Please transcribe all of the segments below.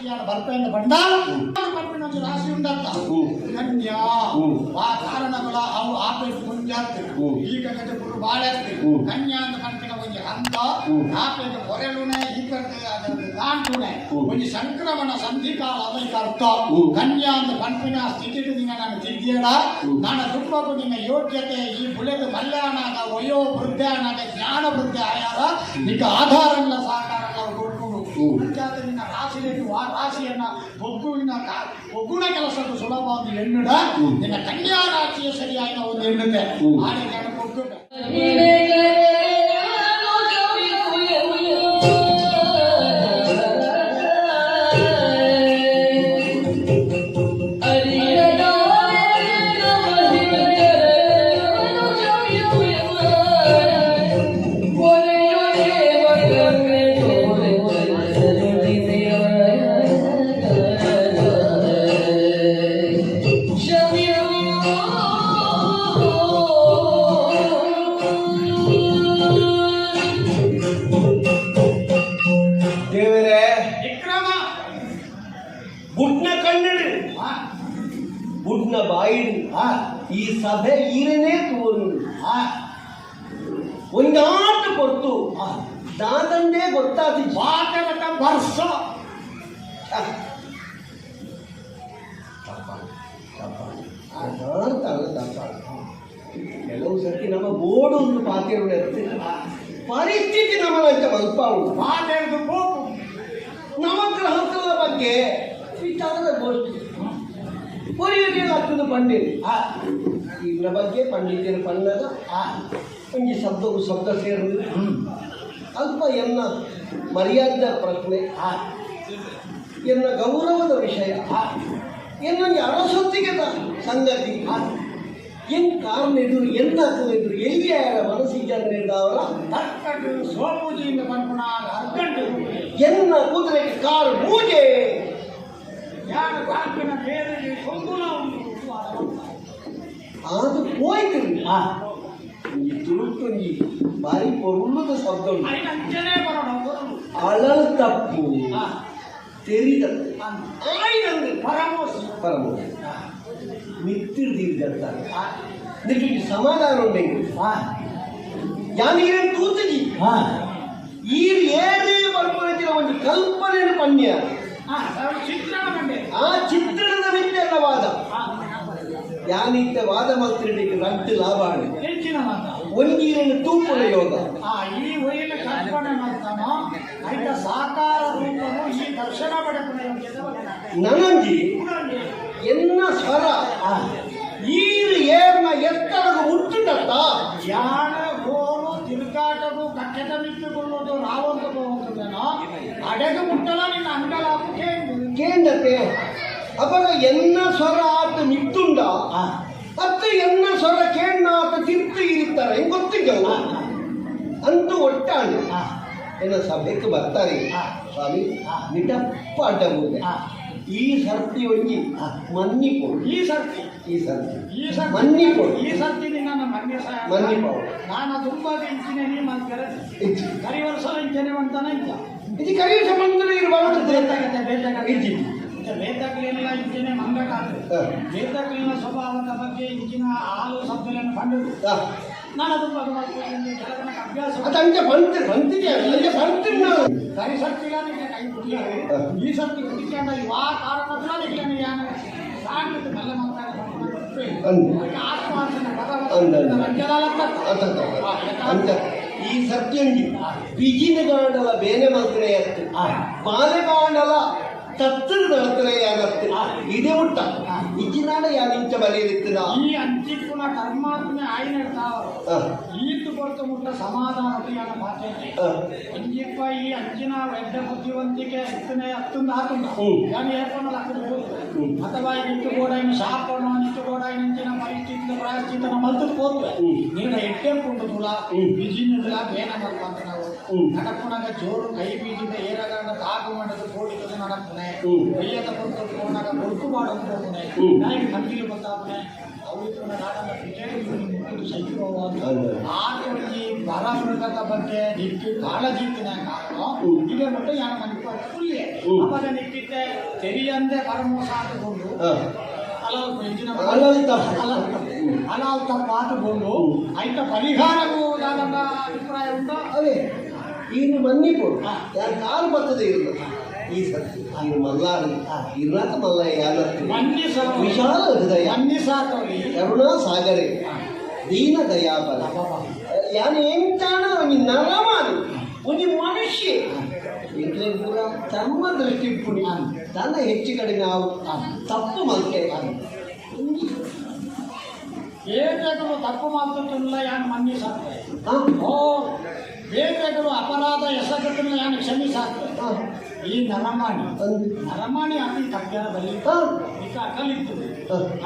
ರಾಶಿಯಾನ ಬರ್ಪೆಂದು ಬಂಡ ಪನ್ಪಿನ ಒಂಜಿ ರಾಶಿ ಉಂಡತ್ತ. ಕನ್ಯಾ ಆ ಕಾರಣಗಳ ಅವು ಆಪೇಟ್ ಮುಂಜಾತ್ ಈ ಕಡೆ ಪುರು ಬಾಳೆತ್ತು. ಕನ್ಯಾ ಅಂತ ಪನ್ಪಿನ ಒಂಜಿ ಹಂತ ಆಪೇಟ್ ಹೊರೆಲುನೆ ಈ ಕಡೆ ದಾಂಟುನೆ ಒಂಜಿ ಸಂಕ್ರಮಣ ಸಂಧಿಕಾಲ ಅದಕ್ಕೆ ಅರ್ಥ. ಕನ್ಯಾ ಅಂತ ಪನ್ಪಿನ ಸ್ಥಿತಿ ನಿನ್ನ ನಾನು ತಿದ್ದಿಯಡ ನಾನು ತುಂಬಕು ನಿನ್ನ ಯೋಗ್ಯತೆ ಈ ಬುಲೆದು ಮಲ್ಯಾನಾಗ ವಯೋ ವೃದ್ಧಾನಾಗ ಜ್ಞಾನ ವೃದ್ಧಿ ಆಯಾರ ನಿಕ್ಕ ಆಧಾರಲ್ಲ ಸಹಕಾರಲ್ಲ ಕೊಡ್ಕೊಂಡು ಅಂಚಾದ ನಿನ್ನ ರಾಶಿಯಲ್ಲಿ ಆ ರಾಶಿಯನ್ನ ಒಗ್ಗುವಿನ ಒಗ್ಗುಣ ಕೆಲಸದ ಸುಲಭ ಒಂದು ಎಣ್ಣುಡ ನಿನ್ನ ಕನ್ಯಾ ರಾಶಿಯ ಸರಿಯಾದ ಒಂದು ಎಣ್ಣುತ್ತೆ ಆಡಿಗೆ ಒಗ್ಗುಡ. ದೇವರೇ. ವಿಕ್ರಮ. ಬುಡ್ನ ಕಣ್ಣಡು, ಬುಡ್ನ ಬಾಯಿಡು ಈ ಸಭೆ ಈರನೇ ತೋರು. ಒಂದಾಟ ಕೊರ್ತು ದಾದಂದೇ ಗೊತ್ತಾತಿ. ಮಾತಾಡಕ ಬರ್ಸ. ತಪ್ಪಾಣ. ಕೆಲವು ಸರ್ತಿ ನಮ್ಮ ಬೋರ್ಡ್ ಒಂದು ಪಾತಿರು ಪರಿಸ್ಥಿತಿ ನಮ್ಮಂತ ಮಲ್ಪಾವು. ಮಾತಾಡುದು ಹೋಗು. ನವಗ್ರಹಗಳ ಬಗ್ಗೆ ವಿಚಾರದ ಗೋಷ್ಠಿ ಕೊರಿಯರಿಗೆ ಆಗ್ತದೆ ಪಂಡಿತ್. ಇವರ ಬಗ್ಗೆ ಪಂಡಿತರು ಪಣ್ಣದ ಒಂಜಿ ಶಬ್ದಕ್ಕೂ ಶಬ್ದ ಸೇರುವುದು ಅಲ್ಪ ಎನ್ನ ಮರ್ಯಾದ ಪ್ರಶ್ನೆ, ಎನ್ನ ಗೌರವದ ವಿಷಯ, ಎನ್ನೊಂದು ಅರಸೊತ್ತಿಗೆದ ಸಂಗತಿ. ಎನ್ ಕಾರಣ ಎದುರು ಎನ್ನ ಎದುರು ಎಲ್ಲಿ ಯಾರ ಮನಸ್ಸಿಗೆ ಅವರ ತಕ್ಕಟ್ಟು ಸೋಪೂಜಿಯಿಂದ ಪನ್ಪುಣ ಅರ್ಗಂಟು. ಎನ್ನ ಕುದುರೆಗೆ ಕಾರು ಪೂಜೆ. ಯಾರು ಕಾಪಿನ ಬೇರೆ ಕೊಂಗುಲ ಉಂಟು. ಅದು ಹೋಯ್ತು. ಈ ತುಳುಟೊಂಜಿ ಬಾರಿ ಪೊರುಳ್ಳದ ಶಬ್ದ ಉಂಟು. ಐನ ಅಂಚನೆ ಬರೋಣ ಬರೋಣ. ಅಳಲ್ ತಪ್ಪು ತೆರಿದ ಆಯ್ನಂದು ಪರಮೋಸಿ. ಪರಮ ಮಿತ್ತಿರ್ ದೀರ್ಘಂತಾರೆ ನಿಮಗೆ ಸಮಾಧಾನ ಉಂಟು. ಯಾನ್ ಈರೇನು ತೂತುಜಿ. ಈರ್ ಏರೇ ಬರ್ಪುನಂಚಿನ ಒಂಜಿ ಕಲ್ಪನೆ ಪಣ್ಯ. ಚಿತ್ರಣ ಮಂಡೆ. ಆ ಚಿತ್ರಣದ ಮಿತ್ತೆಲ್ಲ ವಾದ. ಯಾನಿತ್ತೆ ವಾದ ಮಲ್ತಿರ್ಲಿಕ್ಕೆ ರಡ್ಡು ಲಾಭ ಆಂಡ್. ಹೆಚ್ಚಿನ ಮಾತ. ಒಂಜೀರನ್ನು ತೂಪುನ ಯೋಗ. ಈ ಒಯ್ಯಿನ ಕಲ್ಪನೆ ಮಾಡ್ತಾನೋ ಐತ ಸಾಕಾರ ರೂಪನು ಈ ದರ್ಶನ ಪಡೆಪುನ ಯೋಗ್ಯತೆ. ನನೊಂಜಿ ಎನ್ನ ಸ್ವರ ಈರು ಏರ್ನ ಎತ್ತರಗ ಮುಟ್ಟುಂಡತ್ತ. ಯಾಣ ಗೋಲು ತಿರುಗಾಟವು ಕಟ್ಟೆದ ಮಿತ್ತುಕೊಳ್ಳೋದು ರಾವಂತ ಹೋಗುತ್ತದೇನೋ ಅಡೆದು ಮುಟ್ಟಲ ನಿನ್ನ ಅಂಗಲಾಪು ಕೇಂದ್ರ. ಕೇಂದ್ರತೆ ಅಪಗ ಎನ್ನ ಸ್ವರ ಆತ ಮಿತ್ತುಂಡ ಅತ್ತು ಎನ್ನ ಸ್ವರ ಕೇಣ್ಣ ಆತ ತಿರ್ತು ಇರುತ್ತಾರೆ ಹೆಂಗ್ ಗೊತ್ತಿದ್ದವು ಅಂತೂ ಒಟ್ಟಾಣು ಎನ್ನ ಸಭೆಗೆ ಬರ್ತಾರೆ. ಸ್ವಾಮಿ, ನಿಟಪ್ಪ ಅಡ್ಡ ಮುಂದೆ ಈ ಸರ್ತಿ ಒಂಜಿ ಮನ್ನಿಪೊಡು. ಈ ಸರ್ತಿ. ಈ ಸರ್ತಿ. ಈ ಸರ್ತಿ. ಮನ್ನಿಪೊಡು. ಈ ಸರ್ತಿ ನಿನ್ನ ಮನ್ಯ ಸಹ. ಮನ್ನಿಪೊಡು. ನಾನು ತುಂಬಾ ಇಂಚಿನ ನೀ ಮಾಡ್ತಾರೆ. ಇಜ್ಜಿ. ಕರಿ ವರ್ಷ ಇಂಚನೆ ಅಂತಾನೆ ಇಲ್ಲ. ಇದು ಕರಿಯ ಸಂಬಂಧ ಇರಬಾರ್ದು. ಬೇಕಾಗತ್ತೆ ಬೇಕಾಗತ್ತೆ. ಇಜ್ಜಿ. ವೇದಕ್ಲಿನ ಇಂಚಿನ ಮಂಗಟಾದ್ರೆ ವೇದಕ್ಲಿನ ಸ್ವಭಾವದ ಬಗ್ಗೆ ಇಂಚಿನ ಹಾಲು ಸಬ್ಬಲೆಯನ್ನು ಕಂಡು ನಾನು ಅದು ಕೆಲವನ ಅಭ್ಯಾಸ. ಅದು ಅಂಚೆ ಬಂತು ಬಂತಿದೆ ಅಂಚೆ ಬಂತು ನಾವು. ಕರಿ ಸರ್ತಿಲ ನಿನ್ನ ಕೈ ಬಿಟ್ಟಿದ್ದಾರೆ. ಈ ಸರ್ತಿ ಕುಟಿಕೊಂಡ ವಾ ಕಾರಣಗಳ ನಿನ್ನ ಯಾನ ಸಾಂಗದ ಮಲ್ಲ ಮಾತಾಡ. ಅಂದು. ಆತ್ಮಾರ್ಚನೆ. ಅಂದು, ಅಂದು. ಪದ. ಅತ್ತ, ಅತ್ತ, ಅತ್ತ. ಅಂಚ ಈ ಸತ್ಯಂಜಿ ಬಿಜಿನ ಗಾಂಡಲ ಬೇನೆ ಮಲ್ತನೆ ಅತ್ತು ಬಾಲೆಗಾಂಡಲ ತತ್ತರು ನಡತನೆ ಯಾನತ್ತು ಇದೇ ಮುಟ್ಟ ಇಜ್ಜಿನಾಡ ಯಾನಿಂಚ ಬರೆಯಲಿತ್ತಿನ. ಈ ಅಂಚಿಪ್ಪುನ ಕರ್ಮಾತ್ಮೆ ಆಯ್ನೆಡ್ತಾವರು ಈತು ಕೊರತು ಮುಟ್ಟ ಸಮಾಧಾನ ಯಾನ ಪಾಠ. ಅಂಜಿಪ್ಪ ಈ ಅಂಚಿನ ವೆಡ್ಡ ಬುದ್ಧಿವಂತಿಕೆ ಇತ್ತನೆ ಅತ್ತುಂದ ಆತುಂಡ. ಯಾನು ಏರ್ಪೊಂಡ ಲಕ್ಕದ ಹೋತು ಅಥವಾ ಇಟ್ಟು ಕೂಡ ಇನ್ನು ಶಾಪಣ ಇಟ್ಟು ಕೂಡ ಇಂಚಿನ ಪರಿಸ್ಥಿತಿ ಪ್ರಾಯಶ್ಚಿತ್ತನ ಮಲ್ತದ ಹೋತು. ನೀನ ಎಟ್ಟೆ ಪುಂಡುದುಲ ಬಿಜಿನುದುಲ ಬೇನ ಮಲ್ಪಂತ ನಾವು ನಡಪುಣಗ ಜೋರು ಕೈ ಬೀಜಿದ ಏರಗಾಂಡ ತಾಗು ಮಾಡದು ಕೋಡಿತದ ನಡಪುಣೆ. ಬಯ್ಯದ ಪುಂಡು ಪೋಣಗ ಬೊಡ್ಕು ಮಾಡೋದು ಹೋಗುಣೆ. ನಾಯಿ ಮಂದಿಲು ಬಂದಾಪುಣೆ ಅವು. ಅಲ್ಲ. ಆತೊಂಜಿ ಬರಮೃಗದ ಬಗ್ಗೆ ನಿಕ್ಕು ಕಾಳಜಿ ಇತ್ತಿನ ಕಾರಣ ಇದೇ ಮಟ್ಟ ಯಾನ ಮನಿಪ ಕುಲ್ಲೆ. ಅಪಗ ನಿಕ್ಕಿತ್ತೆ ತೆರಿಯಂದೆ ಪರಮೋಸ ಆತುಕೊಂಡು ಅಲಾಲ್ ಇಂಜಿನ ಅಲಾಲ್ ತಪ್ಪು. ಅಲಾಲ್ ತಪ್ಪು. ಅಲಾಲ್ ತಪ್ಪು ಆತುಕೊಂಡು ಐತ ಪರಿಹಾರವು ದಾದನ ಅಭಿಪ್ರಾಯ ಉಂಟು. ಅವೇ ಈನು ಮನ್ನಿಪೋಡು, ಯಾರು ಕಾಲು ಬರ್ತದೆ ಇರು. ಈ ಸತ್ಯ ಈರು ಮಲ್ಲಾರು ಇರ್ನಾಥ ಮಲ್ಲ ಯಾನತ್ತು ಮನ್ನಿಸ ವಿಶಾಲ ಹೃದಯ ಮನ್ನಿಸಾತೋಲಿ ಕರುಣಾ ಸಾಗರೆ ದೀನ ದಯಾಪರ. ಯಾನು ಎಂತಾಣ ಒಂಜಿ ನರಮಾನಿ, ಒಂಜಿ ಮನುಷ್ಯ ಎಂಕ್ಲೆ ಪೂರ ತಮ್ಮ ದೃಷ್ಟಿ ಇಪ್ಪುನಿ. ತನ್ನ ಹೆಚ್ಚು ಕಡಿಮೆ ಆವು ತಪ್ಪು ಮಲ್ತೆ. ಬೇರೆಗಳು ತಪ್ಪು ಮಾಡ್ತಿಲ್ಲ, ಯಾನು ಮನ್ನಿಸಾಕ್ತೆ. ಓ ಬೇರೆಗಳು ಅಪರಾಧ ಎಸಗತ್ತಿಲ್ಲ, ಯಾನು ಕ್ಷಮಿಸಾಕ್ತೆ. ಈ ನರಮಾಣಿ ನರಮಾಣಿ ಅತಿ ತಪ್ಪೇನ ಬಲಿ. ಈಗ ಅಕಲ್ ಇತ್ತು,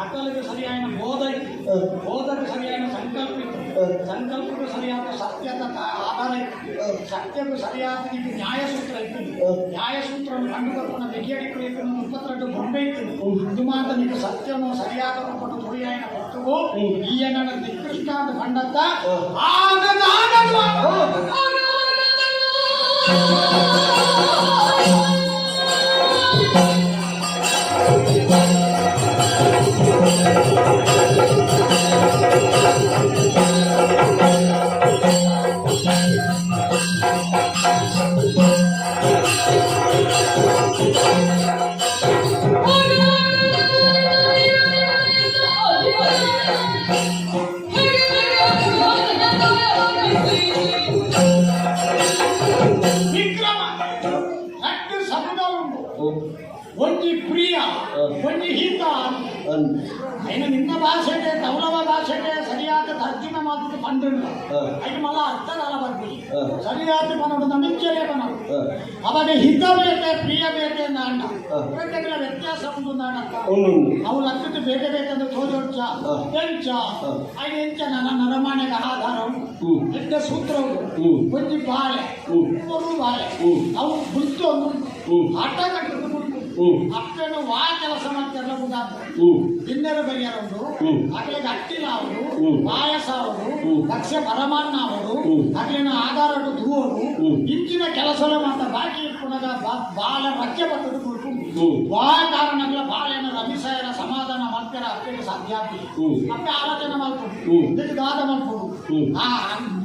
ಅಕಲಿಗೆ ಸರಿಯಾದ ಬೋಧ ಇತ್ತು, ಬೋಧಕ್ಕೆ ಸರಿಯಾದ ಸಂಕಲ್ಪ ಇತ್ತು, ಸಂಕಲ್ಪಕ್ಕೆ ಸರಿಯಾದ ಸತ್ಯದ ಆಧಾರ ಇತ್ತು, ಸತ್ಯಕ್ಕೂ ಸರಿಯಾದ ನಿಮಗೆ ನ್ಯಾಯಸೂತ್ರ ಇತ್ತು. ನ್ಯಾಯಸೂತ್ರವನ್ನು ಕಂಡುಕೊಳ್ಕೊಂಡ ಬೆಗ್ಗಿಯಡಿಕ್ಕಲು ಇತ್ತು, 32 ಬೊಂಬೆ ಇತ್ತು. ಇದು ಮಾತ್ರ ನಿಮಗೆ ಸತ್ಯವನ್ನು ಸರಿಯಾದ ರೂಪಟ್ಟು ತುಳಿಯಾಯನ ಕೊಟ್ಟುವು. ಈ ನನ್ನ ನಿಕೃಷ್ಟ ಅಂತ ಕಂಡತ್ತ ಆಗದ ಆಗದು ಆಗದು. ವಿಕ್ರಮ ರಡ್ಡು ಶಬ್ದ ಉಂಟು, ಒಂಜಿ ಪ್ರಿಯ, ಒಂಜಿ ಹಿತ. అయిన ನಿನ್ನ ಭಾಷೆಗೆ ತೌಲವ ಭಾಷೆಗೆ ಸರಿಯಾದ ತರ್ಜುಮೆ ಮಾತ್ರ ಪಂಡ್ರಿಲ್ಲ. ಐನ ಮಲ್ಲ ಅರ್ಥದ ಬರ್ಪುಜಿ. ಸರಿಯಾದ ಪನೋಡು ನಮಿಂಚಲೇ ಪನೋಡು. ಅವಾಗ ಹಿತ ಬೇಕೆ ಪ್ರಿಯ ಬೇಕೆ ಅಂದ ಎರಡಗಳ ವ್ಯತ್ಯಾಸ ಉಂಟು ಅಂದ. ಉಂಡು. ಅವು ಲಕ್ಕದ ಬೇಕೆ ಬೇಕಂದ್ರೆ ತೋಜೊಡ್ಚ ಎಂಚ ಐನ ಎಂಚ ನನ್ನ ನರಮಾನೆಗೆ ಆಧಾರ ಉಂಟು. ಎಡ್ಡೆ ಸೂತ್ರ ಉಂಟು. ಒಂಜಿ ಬಾಳೆ, ಮೂರು ಬಾಳೆ ಅವು ಗುರ್ತು ಒಂದು ಆಟ ಕಟ್ಟುದು ಗುರ್ತು. ಅಪ್ಪನು ವಾ ಕೆಲಸ ಮಾಡ್ತಾರಲ್ಲ ಗುದಾಂತ ಬಿನ್ನೆರ ಬರಿಯರ ಉಂಟು. ಅಕ್ಲೆಗ್ ಅಟ್ಟಿಲ ಅವರು, ಪಾಯಸ ಅವರು, ಭಕ್ಷ್ಯ ಪರಮಾನ್ನ ಅವರು, ಅಕ್ಲಿನ ಆಧಾರ ಧೂವರು. ಇಂಚಿನ ಕೆಲಸಲ ಮಾತ್ರ ಬಾಕಿ ಇಟ್ಕೊಂಡಾಗ ಬಾಲ ರಜ್ಯ ಬರ್ತದೆ ಕೊಡ್ಕೊಂಡು. ವಾ ಕಾರಣಗಳ ಬಾಳೆನ ರಮಿಸಾಯರ ಸಮಾಧಾನ ಮಾಡ್ತಾರೆ ಅಪ್ಪಗೆ ಸಾಧ್ಯ ಆಗ್ತದೆ. ಅಪ್ಪೆ ಆಲೋಚನೆ ಮಾಡ್ಕೊಂಡು ಇದಕ್ಕೆ ದಾದ ಮಾಡ್ಕೊಂಡು ಆ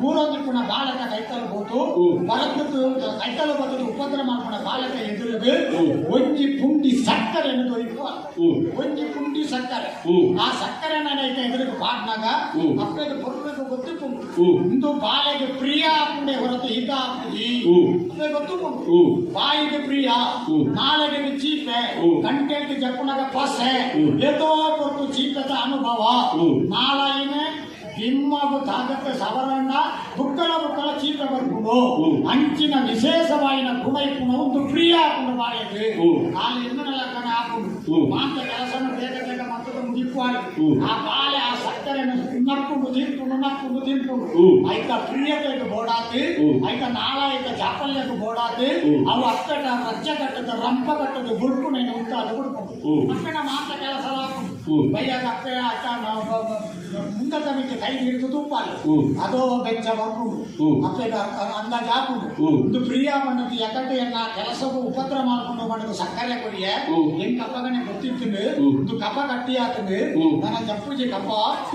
ಮೂರೊಂದು ಪುನಃ ಬಾಲಕ ಕೈತಲು ಹೋತು ಬರದ್ದು ಕೈತಲು ಬರ್ತದೆ ಉಪದ್ರ ಮಾಡ್ಕೊಂಡ ಬಾಲಕ ಎದುರಿಗೆ ಒಂಜಿ ಪುಂಡಿ ಸಕ್ಕರೆಯನ್ನು ದೊರೆಯುವ ಒಂಜಿ ಪುಂಡಿ ಸಕ್ಕರೆ. ಆ ಸಕ್ಕರೆ ಐತೆ ಎದುರಿಗೆ ಪಾಡ್ನಾಗ ಅಪ್ಪಗೆ பொருளுக்கு ಗೊತ್ತಿಪ್ಪುಂಡು. ಇಂದು ಬಾಲೆಗೆ ಪ್ರಿಯ ಆಪುಂಡೆ ಹೊರತು ಹಿತ ಆಪುಜಿ. ಅಪ್ಪೆ ಗೊತ್ತುಪುಂಡು. ಬಾಯಿಗೆ ಪ್ರಿಯ, ನಾಳೆಗೆ ಚೀಪೆ, ಕಂಟೆಂಟ್ ಜಪ್ಪುನಾಗ ಪಸೆ ಏತೋ ಕೊರ್ತು ಚೀಪದ ಅನುಭವ. ನಾಳೈನೆ ಬಿಮ್ಮಗು ತಾಗತ್ತೆ ಸವರಣ್ಣ ಬುಕ್ಕಲ ಬುಕ್ಕಲ ಚೀಪೆ ಬರ್ಪುಂಡು. ಅಂಚಿನ ವಿಶೇಷವಾಯಿನ ಗುಣ ಇಪ್ಪುನ ಒಂದು ಪ್ರಿಯ ಆಪುಂಡು ಬಾಳೆಗೆ. ಅಲ್ಲಿ ಇನ್ನೂ ಲೆಕ್ಕನೆ ಆಪುಂಡು. ಮಾಂತ ಕೆಲಸನ ಬೇಗ ಬೇಗ ಮತ್ತದ ಮುಗಿಪಾಡಿ. ಆ ಬಾಳೆ ಆ ಸಕ್ಕರೆಯನ್ನು ನಕ್ಕೊಂಡು ತಿನ್ಕೊಂಡು ನಕ್ಕೊಂಡು ತಿನ್ಕೊಂಡು ಐತ ಪ್ರಿಯತೆಗೆ ಬೋಡಾತಿ, ಐತ ನಾಳ ಐತ ಚಾಪಲ್ಯಕ್ಕೆ ಬೋಡಾತಿ. ಅವು ಅಕ್ಕಟ ರಜ್ಜ ಕಟ್ಟದ ರಂಪ ಕಟ್ಟದ ಗುಡ್ಪು ನೇನು ಉಂಟಾದ ಗುಡ್ಪುಂಡು. ಅಪ್ಪನ ಮಾಂತ ಕೆಲಸ ಆಪುಂಡು. ಬೈಯಾಗ ಅಪ್ಪೆ ಅಕ್ಕ ಮುಂದದ ಮಿಕ್ಕ ಕೈ ಹಿಡಿದು ತುಪ್ಪಾలి ಅದೋ ಬೆಚ್ಚ ಬರ್ಪುಂಡು. ಅಪ್ಪೆಗ ಅಂದಾಜು ಆಪುಂಡು. ಒಂದು ಪ್ರಿಯ ಬಣ್ಣದ ಎಕಟೆ ಎನ್ನ ಕೆಲಸಕ್ಕೂ ಉಪದ್ರ ಮಾಡ್ಕೊಂಡು ಮಾಡಿದ ಸಕ್ಕರೆ ಕೊಡಿಯೆ ಹೆಂಗ್ ಕಪ್ಪಗನೆ ಗೊತ್ತಿತ್ತು. ಒಂದು ಕಪ ಕಟ್ಟಿ ಆತಂದು ನನ್ನ ಜಪ್ಪುಜಿ ಕಪ್ಪ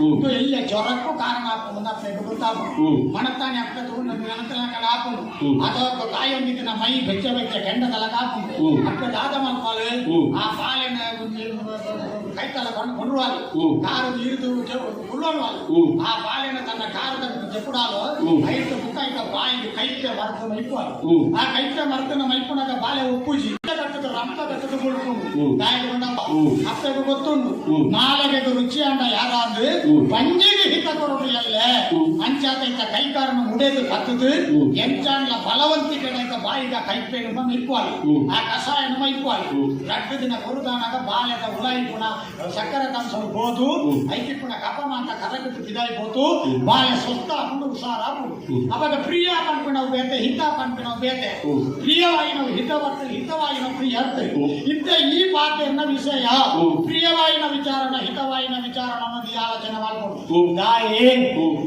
ಇದು ಎಲ್ಲ ಜ್ವರಕ್ಕೂ ಕಾರಣ ಆಪುಂಡು. ಅಪ್ಪೆಗೆ ಗೊತ್ತಾಪುಂಡು. ಮಣತ್ತಾನೆ ಅಪ್ಪೆ ತಗೊಂಡು ನೆನತಲ ಕಡೆ ಆಪುಂಡು. ಅದೋ ತಾಯೊಂದಿಗೆ ನಮ್ಮ ಮೈ ಬೆಚ್ಚ ಬೆಚ್ಚ ಕೆಂಡದಲ್ಲ ಕಾಪುಂಡು. ಅಪ್ಪೆ ದಾದ ಮಲ್ಪಾಲು ಆ ಪಾಲಿನ ಕೈತಲ ಕೊಂಡು ಕೊಂಡ್ರುವಾಲು ಕಾರು ಇರಿದು ಕುಳ್ಳೋಣವಾಲು. ಆ ಪಾಲಿನ ತನ್ನ ಕಾರದ ಜಪ್ಪುಡಾಲು ಐದು ಮುಖ ಐತ ಬಾಯಿಗೆ ಕೈತೆ ಮರತ ಮೈಪುವಾಲು. ಆ ಕೈತೆ ಮರತನ ಮೈಪುನಾಗ ಬಾಲೆ ಉಪ್ಪುಜಿ ಕಟ್ಟದ ರಂಪ ಕಟ್ಟದ ಮುಳ್ಪುಂಡು ಗಾಯಗೊಂಡ. ಅಪ್ಪೆಗೆ ಗೊತ್ತುಂಡು ನಾಳೆಗೆ ರುಚಿ ಅಂಡ ಯಾರಾಂದು ಪಂಜಿಗೆ ಹಿತ ಕೊರಡು ಎಲ್ಲೆ ಅಂಚಾತ ಐತ ಕೈಕಾರನ ಮುಡೇದು ಕತ್ತದು ಎಂಚಾಂಡ್ಲ ಬಲವಂತಿಕೆ ಐತ ಬಾಯಿಗ ಕೈಪೇನು ಮೈಪುವಾಲು. ಆ ಕಷಾಯನು ಮೈಪುವಾಲು. ರಡ್ಡು ದಿನ ಕೊರುದಾನಾಗ ಬಾಲೆದ ಉಲಾಯಿ ಪುಣ ಸಕ್ಕರೆ ತಂಸಲು ಬೋದು ಐತಿ ಪುಣ ಕಪ ಮಾಂತ ಕರಗಿಟ್ಟು ಬಿದಾಯಿ ಬೋತು ಬಾಳೆ ಸ್ವಸ್ಥ ಆಪುಂಡು, ಹುಷಾರ್ ಆಪುಂಡು. ಅವಾಗ ಪ್ರಿಯ ಪನ್ಪಿನವು ಬೇತೆ, ಹಿತ ಪನ್ಪಿನವು ಬೇತೆ. ಪ್ರಿಯವಾಯಿನವು ಹಿತವತ್ತು, ಹಿತವಾಯಿನ ಪ್ರಿಯ. ಅತ್ತೆ ಇತ್ತ ಈ ಪಾತೆರ್ನ ವಿಷಯ ಪ್ರಿಯವಾಯಿನ ವಿಚಾರಣ ಹಿತವಾಯಿನ ವಿಚಾರಣ ಅನ್ನೋದು ಆಲೋಚನೆ ಮಾಡ್ಕೊಂಡು ದಾಯಿ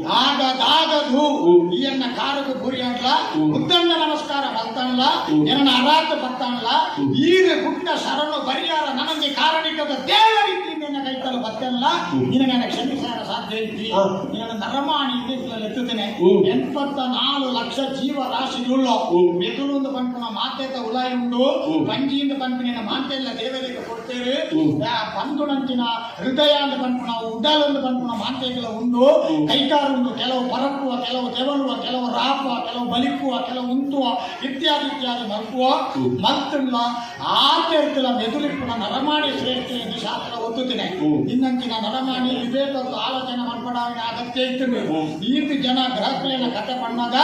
ದಾಗದಾಗದು ಈಯನ್ನ ಕಾರಗ ಗುರಿಯನ್ಲ ಉದ್ದಂಡ ನಮಸ್ಕಾರ ಬಲ್ತಾನ್ಲ ಎನ್ನ ಅರಾತ ಬತ್ತಾನ್ಲ ಈರ ಗುಡ್ಡ ಶರಣು ಬರಿಯಾರ ನನಗೆ ಕಾರಣಿಕದ ದೇವರಿದ್ದ ನಿನ್ನ ಕೈತಲು ಬತ್ತಲ್ಲ ನಿನಗೆ ಕ್ಷಮಿಸಾರ ಸಾಧ್ಯ ಐತಿ. ನಿನ್ನ ನರಮಾಣಿ ಎತ್ತುತ್ತೇನೆ. 84 ಲಕ್ಷ ಜೀವರಾಶಿಗಳು ಮೆದುಳುಂದು ಪನ್ಪುನ ಮಾತೆತ ಉಲಾಯಿ ಉಂಡು, ಪಂಜಿಯಿಂದ ಪನ್ಪಿನ ಮಾತೆಲ್ಲ ದೇವರಿಗೆ ಕೊಡ್ತೇವೆ. ಪಂದುಣಂಚಿನ ಹೃದಯ ಅಂತ ಪನ್ಪುನ ಉಡಲೊಂದು ಪನ್ಪುನ ಮಾತೆಗಳ ಉಂಡು, ಕೈಕಾರು ಉಂಡು. ಕೆಲವು ಪರಕ್ಕುವ, ಕೆಲವು ತೆವಳುವ, ಕೆಲವು ರಾಪುವ, ಕೆಲವು ಬಲಿಕ್ಕುವ, ಕೆಲವು ಉಂತುವ ಇತ್ಯಾದಿ ಇತ್ಯಾದಿ ಮಲ್ಪುವ ಮತ್ತುಳ್ಳ ಆತೆರ್ತಲ ಮೆದುಳಿಪ್ಪುನ ನರಮಾಣಿ ಶ್ರೇಷ್ಠ ಎಂದು ಶಾಸ್ತ್ರ ಒತ್ತುತ್ತೇನೆ. ಇನ್ನಂಚಿನ ನರಮಾಣಿ ವಿವೇಕದ್ದು ಆಲೋಚನೆ ಮನ್ಪಡಾವಿನ ಅಗತ್ಯ ಇತ್ತು. ಈತ ಜನ ಗ್ರಹಕ್ಲೇನ ಕತೆ ಪಣ್ಣಗ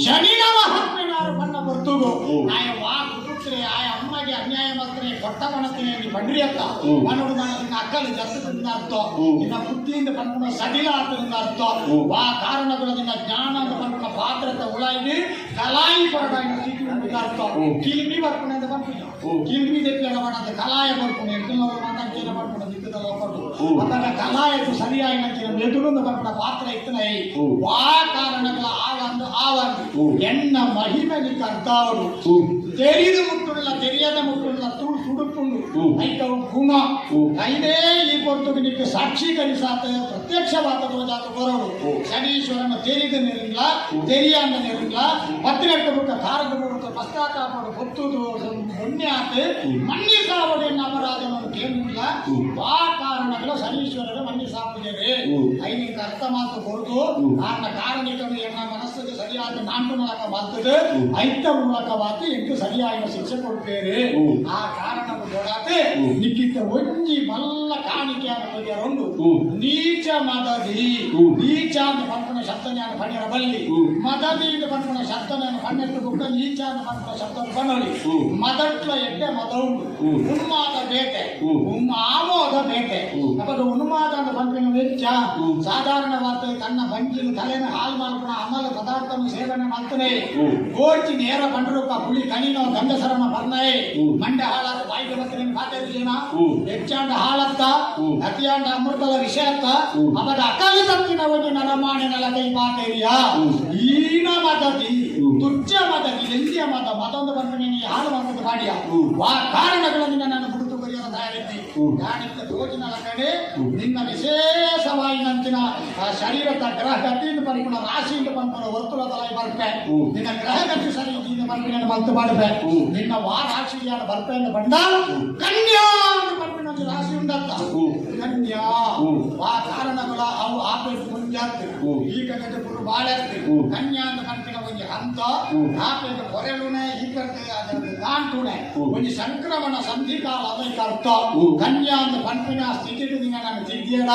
ಶನಿನ ಮಹಾತ್ಮೆನಾರು ಬಣ್ಣ ಬರ್ತುಗು ಆಯ ವಾ ಕುಟುಕ್ರೆ ಆಯ ಅಮ್ಮಗೆ ಅನ್ಯಾಯ ಮಾಡ್ತಾರೆ ಕೊಟ್ಟ ಬಣತೀನಿ ನೀ ಬಂಡ್ರಿ ಅತ್ತ ಮನೋಡು ನಿನ್ನ ಅಕ್ಕಲು ಜತ್ತದಿಂದ ಅರ್ಥ, ನಿನ್ನ ಬುದ್ಧಿಯಿಂದ ಪನ್ಪುನ ಸಡಿಲ ಆತದಿಂದ ಅರ್ಥ. ವಾ ಕಾರಣಗಳು ನಿನ್ನ ಜ್ಞಾನ ಅಂತ ಪನ್ಪುನ ಪಾತ್ರತೆ ಉಳಾಯಿ ಕಲಾಯಿ ಬರಡಾಯಿನ ಸ್ಥಿತಿ ಉಂಟು ಅರ್ಥ. ಕಿಲ್ಮಿ ಬರ್ಪುಣ ಅಂತ ಪನ್ಪುಜ ಕಿಲ್ಮಿ ದೆಪ್ಪಿಯಡ ಮಾಡಂತ ಕಲಾಯ ಬರ್ಪುಣ ಎಂಕಲ್ನವರು ಮಾತಾಡ್ತೀರ ಬರ್ಪುಣ ದಿಕ್ಕದ ಲೋಕಡು ಅದಾಗ ಕಲಾಯకు ಸರಿಯಾಗಿ ನಂಚಿನ ಮೆದುಳುಂದು ಪನ್ಪುನ ಪಾತ್ರ ಇತ್ತನ. ವಾ ಕಾರಣಗಳ ಆವಂದು ಆವಂದು ಎನ್ನ ಮಹಿಮೆ ನಿಕ್ಕ ಅರ್ಥ. ತೆರಿದು ಮುಟ್ಟುಲ್ಲ ತೆರಿಯದ ಮುಟ್ಟುಲ್ಲ ತುಳು ಸುಡುಪುಂಡು ಐತವು ಗುಣ ಐದೇ ಈ ಪೊರ್ತುಗೆ ನಿಕ್ಕ ಸಾಕ್ಷೀಕರಿಸಾತ ಪ್ರತ್ಯಕ್ಷವಾದ ತೋಜಾತ ಬರೋಡು. ಶನೀಶ್ವರನ ತೆರಿದ ನೆರಿಲ್ಲ ತೆರಿಯಾಂದ ನೆರಿಲ್ಲ 18 ಬುಕ್ಕ ಕಾರಕ ಬರುತ್ತ ಪಶ್ಚಾತ್ತಾಪಡು ಗೊತ್ತುದು ಪುಣ್ಯ ಆತ ಮನ್ನಿಸಾವಡು ಎನ್ನ ಅಪರಾಧವನ್ನು ಕೇಳಿಲ್ಲ. ವಾ ಕಾರಣಗಳು ಶನೀಶ್ವರರು ಮನ್ನಿಸಾಪುಜರೆ ಐನಿಗೆ ಅರ್ಥ ಮಾತು ಕೊರತು ಕಾರಣ ಕಾರಣಿಕನು ಎನ್ನ ಮನಸ್ಸಿಗೆ ಸರಿಯಾದ ನಾಂಟು ಮೂಲಕ ಮಾತದೆ ಐತ ಮೂಲಕವಾತು ಎಂಟು ಸರಿಯಾದ ಶಿಕ್ಷೆ ಕೊಡ್ತೇವೆ. ಆ ಕಾರಣವು ಕೊಡಾತೆ ನಿಕ್ಕಿತ್ತ ಒಂಜಿ ಮಲ್ಲ ಕಾಣಿಕೆ ಉಂಡು. ನೀಚ ಮದದಿ ನೀಚ ಅಂತ ಪನ್ಪುನ ಶಬ್ದಜ್ಞಾನ ಪಣ್ಯರ ಬಲ್ಲಿ ಮದದಿ ಅಂತ ಪನ್ಪುನ ಶಬ್ದಜ್ಞಾನ ಪನ್ನೆಟ್ಟು ಬುಕ್ಕ ನೀಚ ಅಂತ ಪನ್ಪುನ ಶಬ್ದ ಪನ್ನೊಳಿ ಮದಟ್ಲ ಎಡ್ಡೆ ಮದ ಉಂಡು. ಉನ್ಮಾದ ಬೇಟೆ ಆಮೋದ ಬೇಟೆ ಅಪಗ ಉನ್ಮಾದ ಅಂತ ಪನ್ಪಿನ ವೆಚ್ಚ ಸಾಧಾರಣವಾದ ತನ್ನ ಬಂಜಿನ ತಲೆನ ಹಾಲು ಮಾಲ್ಪುಣ ಅಮಲ ಪದಾರ್ಥವನ್ನು ಸೇವನೆ ಮಾಡ್ತಾನೆ ಗೋಚಿ ನೇರ ಪಂಡ್ರೂಪ ಪುಳಿ ಕಣಿನೋ ಗಂಡಸರನ ಬರ್ನಾಯಿ ಮಂಡೆ ಹಾಳಾದ ಬಾಯಿಗೆ ಬರ್ತೀನಿ ಪಾತೇನ ಹೆಚ್ಚಾಂಡ ಹಾಳತ್ತ ಅತಿಯಾಂಡ ಅಮೃತದ ವಿಷಯತ್ತ ಅವರ ಅಕಲಿ ತತ್ತಿನ ಒಂದು ನರಮಾಣಿನ ಕೈ ಪಾತೇರಿಯ ಈನ ಮದತಿ ತುಚ್ಚ ಮದತಿ ಎಲ್ಲಿಯ ಮತ ಮತ್ತೊಂದು ಬರ್ತೀನಿ ಹಾಳು ಮಾಡ್ತದೆ ಬಾಡಿಯ ವಾ ಕಾರಣಗಳನ್ನು ನಾನು ಬಿಡುತ್ತು ಬರೆಯೋ ತಯಾರಿದ್ದಿ ಜ್ಞಾನಿತ್ತ ತೋಜಿನ ಕಡೆ ನಿನ್ನ ವಿಶೇಷವಾಗಿನಂಚಿನ ಆ ಶರೀರದ ಗ್ರಹ ಗತಿಯಿಂದ ಪನ್ಪುಣ ರಾಶಿಯಿಂದ ಪನ್ಪುಣ ವರ್ತುಲ ತಲಾಯಿ ಬರ್ಪೆ ನಿನ್ನ ಗ್ರಹ ಗತಿ ಸರಿ ಇದ್ದಿಂದ ಬರ್ಪಿನ ಮಲ್ತು ಮಾಡ್ಪೆ ನಿನ್ನ ವಾ ರಾಶಿಯಾನ ಬರ್ಪೆ ಅಂತ ಬಂದ ಕನ್ಯಾ ಅಂತ ಬರ್ಪಿನ ಒಂದು ರಾಶಿ ಉಂಡತ್ತ ಕನ್ಯಾ ವಾ ಕಾರಣಗಳ ಅವು ಆಪೇಟ್ ಮುಂಜಾತ್ ಈ ಕಡೆ ಪುರು ಬಾಳೆತ್ತಿ ಕನ್ಯಾ ಅಂತ ಪನ್ಪಿನ ಒಂಜಿ ಹಂತ ಆಪೇಟ್ ಕೊರೆಲುನೆ ಈ ಕಡೆ ಅದರ ದಾಂಟುನೆ ಒಂಜಿ ಸಂಕ್ರಮಣ ಸಂಧಿಕಾಲ ಅದಕ್ಕೆ ಅರ್ಥ. ಕನ್ಯಾ ಅಂತ ಪನ್ಪಿನ ಸ್ಥಿತಿ ನಿನ್ನ ನಾನು ತಿದ್ದಿಯಡ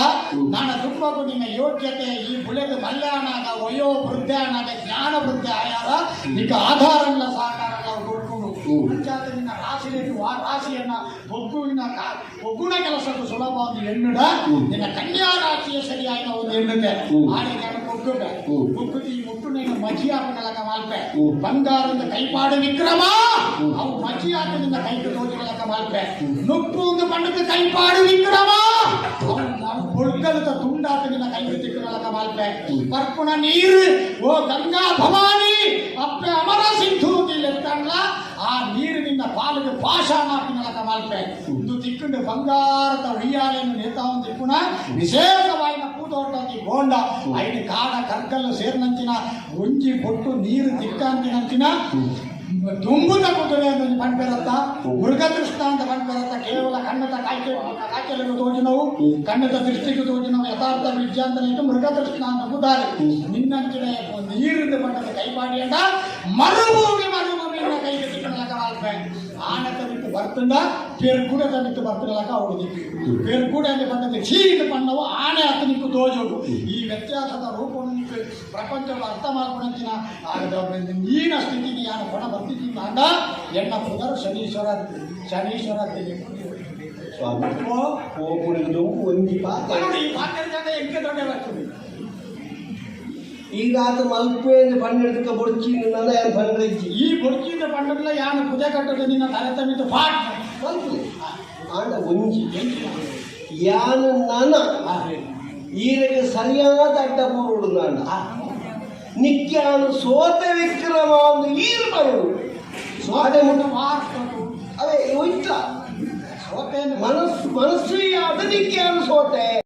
ನಾನು ದುಃಖಕ್ಕೂ ನಿನ್ನ ಯೋಗ್ಯತೆ ಈ ಬುಲೆದ ಮಲ್ಯಾನಾಗ ವಯೋ ವೃದ್ಧಾನಾಗ ಜ್ಞಾನ ವೃದ್ಧಿ ಆಯಾರ ನಿಕ್ಕ ಆಧಾರಲ್ಲ ಸಹಕಾರಲ್ಲ ಕೊಡ್ಕೊಂಡು ಅಂಚಾದ ನಿನ್ನ ರಾಶಿಯಲ್ಲಿ ಆ ರಾಶಿಯನ್ನ ಒಗ್ಗುವಿನ ಒಗ್ಗುಣ ಕೆಲಸಕ್ಕೆ ಸುಲಭ ಒಂದು ಎಣ್ಣುಡ ನಿನ್ನ ಕನ್ಯಾ ರಾಶಿಯ ಸರಿಯಾದ ಒಂದು ಎಣ್ಣುತ್ತೆ ಆಡಿ ನಾನು ಒಗ್ಗುಪೆ ಒಗ್ಗುತಿ ಈ ಮುಟ್ಟು ನೀನು ಮಜಿ ಹಾಕನಲಕ ಮಾಲ್ಪೆ ಬಂಗಾರದ ಕೈಪಾಡು ವಿಕ್ರಮ ಅವು ಮಜಿ ಹಾಕದಿಂದ ಕೈಗೆ ತೋಜಿನಲಕ ಮಾಲ್ಪೆ ನುಪ್ಪು ಒಂದು ಪಂಡದ ಕೈಪಾಡು ವಿಕ್ರಮ ಅವು ಪೊಳ್ಕಲದ ತುಂಡಾಟದಿಂದ ಕೈಗೆ ತಿಕ್ಕನಲಕ ಮಾಲ್ಪೆ ಪರ್ಪುಣ ನೀರು ಓ ಗಂಗಾ ಭವಾನಿ ಅಪ್ಪೆ ಅಮರ ಸಿಂಧು ಎತ್ತಣ್ಣ ಆ ನೀರಿನಿಂದ ಪಾಲಿಗೆ ಪಾಷಾಣ ಹಾಕಿನಲಕ ಮಾಲ್ಪೆ ಇಂದು ತಿಕ್ಕೊಂಡು ಬಂಗಾರದ ಉಯ್ಯಾಲೆಯನ್ನು ನೇತಾವನ್ ತಿಕ್ಕುಣ ವಿಶೇಷವಾಯಿನ ಪೂತೋಟದಿ ಗೋಂಡ ಐದು ಕಾಡ ಕರ್ಕಲ್ಲು ಸೇರಿನಂಚಿನ ಒಂಜಿ ಬೊಟ್ಟು ನೀರು ತಿಕ್ಕಂತಿನಂಚಿನ ತುಂಬುದ ಕುದುರೆ ಅಂತ ಒಂಜಿ ಪಣ್ಪೆರತ್ತ ಮೃಗತೃಷ್ಣ ಅಂತ ಪಣ್ಪೆರತ್ತ ಕೇವಲ ಕಣ್ಣದ ಕಾಯ್ಕೆ ಕಾಯ್ಕೆలకు ತೋಜಿನವು ಕಣ್ಣದ ದೃಷ್ಟಿಗೆ ತೋಜಿನವು ಯಥಾರ್ಥ ವಿದ್ಯಾ ಅಂತ ಇಟ್ಟು ಮೃಗತೃಷ್ಣ ಅಂತ ಬುದಾರಿ ನಿನ್ನಂಚಿನ ನೀರಿಂದ ಬಂಡದ ಕೈಪಾಡಿ ಅಂಡ ಮರುಭೂಮಿ ಮರುಭೂಮಿಯನ್ನ ಕೈಗೆ ತಿಕ್ಕಣಲಕ ಮಾಲ್ಪೆ ಆನತ ಬಿಟ್ಟು ಬರ್ತುಂಡ ಪೆರ್ಗುಡದ ಬಿಟ್ಟು ಬರ್ತಲಕ ಅವಳು ದಿಕ್ಕು ಪೆರ್ಗುಡ ಅಂತ ಬಂದದ್ದು ಚೀಟ ಪಣ್ಣವು ಆನೆ ಅತನಿಕ್ಕು ತೋಜೋಡು ಈ ವ್ಯತ್ಯಾಸದ ರೂಪವನ್ನು ನಿಕ್ಕು ಪ್ರಪಂಚದ ಅರ್ಥ ಮಾಡ್ಕೊಂಡಂಚಿನ ನೀನ ಸ್ಥಿತಿಗೆ ಯಾರು ಕೊಣ ಬರ್ತಿದ್ದೀನಿ ಅಂಡ ಎಣ್ಣ ಪುನರ್ ಶನೀಶ್ವರ ಶನೀಶ್ವರ ಸ್ವಾಮಿ ಪೋಪುಣಿಗೆ ಒಂಜಿ ಪಾತ್ರ ಈ ಪಾತ್ರ ಜನ ಎಂಕೆ ದೊಡ್ಡ ಬರ್ತದೆ. ಈ ರಾತ ಮಲ್ಪೇಂದು ಪಂಡೆಡ್ಕ ಬೊಡ್ಚಿ ನನ್ನ ಯಾನ್ ಪಂಡ್ರೆಜ್ಜಿ. ಈ ಬೊಡ್ಚಿದ ಪಂಡಲ ಯಾನು ಪುದೆ ಕಟ್ಟದ ನಿನ್ನ ತಲೆ ತಮ್ಮಿದ್ದು ಫಾಟ್. ಮಲ್ಪುಲೆ, ಆಂಡ ಒಂಜಿ ಯಾನು ನನ ಈರೆಗೆ ಸರಿಯಾದ ಅಡ್ಡ ಬೂರುಡು ನಾಂಡ ನಿಕ್ಯಾನು ಸೋತ ವಿಕ್ರಮ ಒಂದು ಈರು ಬರುಡು. ಸೋತೆ ಮುಂದೆ ವಾಸ್ತವು. ಅವೇ ಒಯ್ತ. ಸೋತೆ. ಮನಸ್ಸು ಮನಸ್ಸು ಯಾದ ನಿಕ್ಯಾನು ಸೋತೆ.